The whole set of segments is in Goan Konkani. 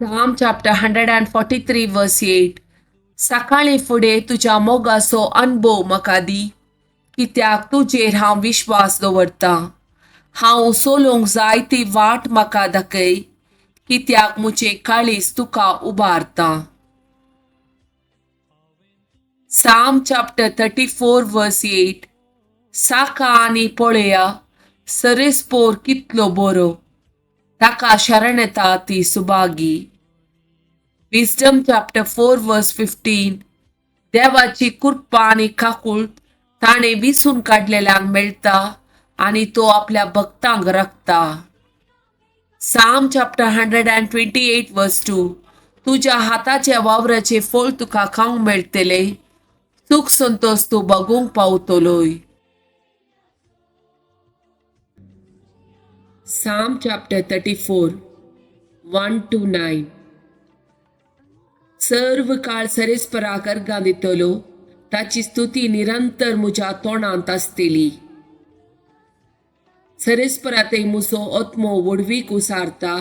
Psalm chapter 143 verse 8. सकाळीं फुडें तुज्या मोगाचो अणभव म्हाका दी, कित्याक तुजेर हांव विश्वास दवरतां. हांव चलोवंक जाय ती वाट म्हाका दाखय, कित्याक म्हजें काळीज तुका उबारता. Psalm chapter 34 verse 8. साका आनी पळया सरेस्पोर कितलो बरो, ताका शरण येता ती सुभागी. Wisdom chapter 4 verse 15. देवाची कृपा आनी काकूळट ताणें विसून काडलेल्यांक मेळटा आनी तो आपल्या भक्तांक राखता. Psalm chapter 128 verse 2. तुज्या हाताच्या वावराचे फळ तुका खावंक मेळटले, सुख संतोष तूं बगूंक पावतलोय. Psalm chapter 34 1 to 9. सर्व काळ सरेस्पराक अर्गां दितलो, ताची स्तुती निरंतर म्हज्या तोंडांत आसतली. सरेस्परातय म्हजो आत्मो व्हडवीक उसारता,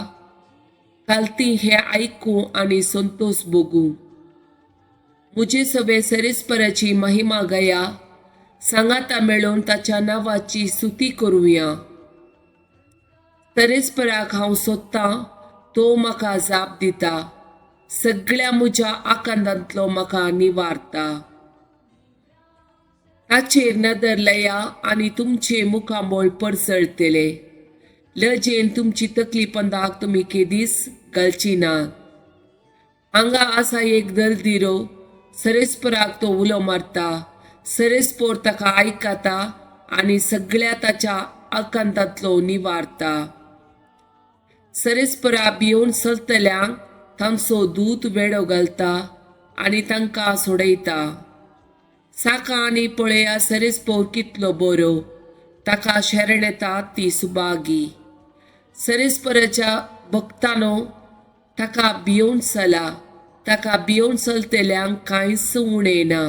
कालती हें आयकूं आनी संतोष भोगूं. म्हजे सवे सरेस्पराची महिमा गया, सांगाता मेळोवन ताच्या नांवाची स्तुती करुया. सरेस्पराक हांव सोदतां, तो म्हाका जाप दिता, सगळ्या म्हज्या आकांतांतलो म्हाका निवारता. ताचेर नदर लया आनी तुमचे मुखामळ परसळटले, लजेन तुमची तकली पंदाक तुमी केदीच घालची ना. हांगा आसा एक दलदिरो, सरेस्पराक तो उलो मारता, सरेस्पोर ताका आयकता आनी सगळ्या ताच्या आकांतांतलो निवारता. सरेस्परा भियोवन चलतल्यांक तांचो दूत वेडो घालता आनी तांकां सोडयता. साका आनी पळया सरेस्पोर कितलो बरो, ताका शरण येता ती सुभागी. सरेस्पराच्या भक्तानो ताका भियोवन चला, ताका भियोवन चलतल्यांक कांयच उणें ना.